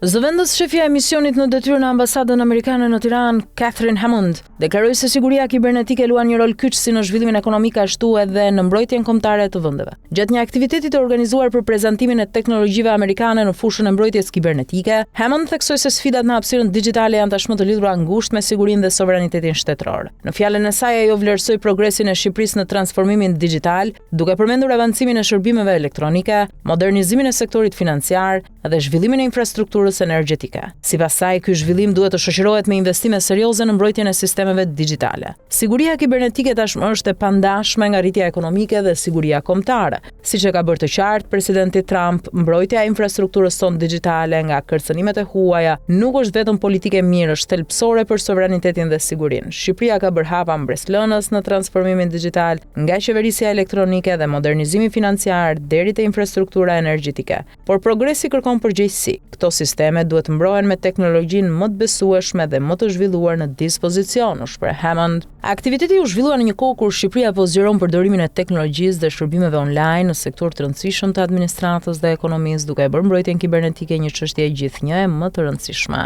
Zëvendës shefja e misionit në detyrë në ambasadën amerikane në Tiranë, Katherine Hammond, deklaroi se siguria kibernetike luan një rol kyç si në zhvillimin ekonomik ashtu edhe në mbrojtjen kombëtare të vendeve. Gjatë një aktiviteti të organizuar për prezantimin e teknologjive amerikane në fushën e mbrojtjes kibernetike, Hammond theksoi se sfidat në hapësirën digjitale janë tashmë të lidhura ngushtë me sigurinë dhe sovranitetin shtetëror. Në fjalën e saj ajo vlerësoi progresin e Shqipërisë në transformimin digjital, duke përmendur avancimin e shërbimeve elektronike, modernizimin e sektorit financiar dhe zhvillimin e infrastrukturës energjetike. Sipas saj, ky zhvillim duhet të shoqërohet me investime serioze në mbrojtjen e sistemeve digjitale. Siguria kibernetike tashmë është e pandashme nga rritja ekonomike dhe siguria kombëtare. Siç e ka bërë të qartë presidenti Trump, mbrojtja e infrastrukturës sonë digjitale nga kërcënimet e huaja nuk është vetëm politikë e mirë, është thelbësore për sovranitetin dhe sigurinë. Shqipëria ka bërë hapa mbresëlënës në transformimin digjital, nga qeverisja elektronike dhe modernizimi financiar deri te infrastruktura energjetike. Por progresi kërkon përgjegjësi. Këto sisteme duhet të mbrohen me teknologjinë më të besueshme dhe më të zhvilluar në dispozicion, u shpreh Hammond. Aktiviteti u zhvillua në një kohë kur Shqipëria po zgjeron përdorimin e teknologjisë dhe shërbimeve online në sektorë të rëndësishëm të administratës dhe ekonomisë, duke e bërë mbrojtjen kibernetike një çështje gjithnjë e më të rëndësishme.